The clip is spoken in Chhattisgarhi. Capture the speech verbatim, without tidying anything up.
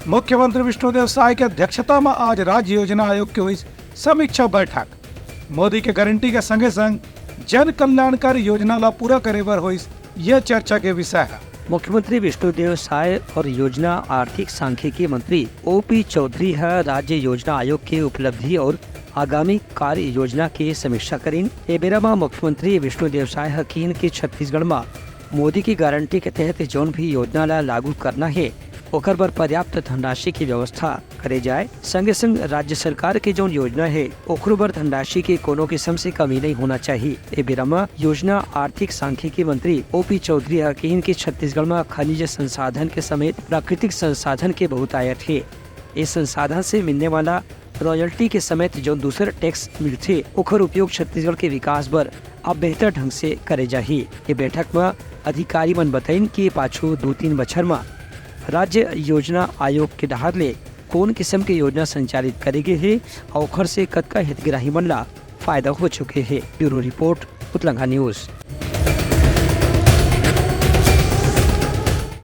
मुख्यमंत्री विष्णुदेव साय के अध्यक्षता म आज राज्य योजना आयोग के होइस समीक्षा बैठक। मोदी के गारंटी के संगे संग जन कल्याणकारी योजना ला पूरा करे बर होइस ये चर्चा के विषय है। मुख्यमंत्री विष्णुदेव साय और योजना आर्थिक सांख्यिकी मंत्री ओपी चौधरी ह राज्य योजना आयोग के उपलब्धि और आगामी कार्य योजना के समीक्षा करिन। ए बेरा म मुख्यमंत्री विष्णुदेव साय ह किहिन कि छत्तीसगढ़ म मोदी की गारंटी के तहत जौन भी योजना ला लागू करना हे, ओकर बर पर्याप्त धनराशि की व्यवस्था करे जाए। संगे संग राज्य सरकार के जौन योजना हे, ओकरो बर धनराशि के कोनो किस्म से कमी नहीं होना चाहिए। ए बेरा म योजना आर्थिक सांख्यिकी मंत्री ओपी चौधरी ह किहिन कि छत्तीसगढ़ म खनिज संसाधन के समेत प्राकृतिक संसाधन के बहुतायत हे। ए संसाधन से मिलने वाला रॉयल्टी के समेत जौन दूसर टैक्स मिलथे, ओकर उपयोग छत्तीसगढ़ के विकास बर अब बेहतर ढंग से करे जाही। ये बैठक म अधिकारी मन बताइन कि पाछू दू तीन बछर म राज्य योजना आयोग के डहार ले कोन किस्म के योजना संचालित करे गे हे अउ ओखर से कतका हितग्राही मन ला फायदा हो चुके हे। Bureau report, Utlanga news.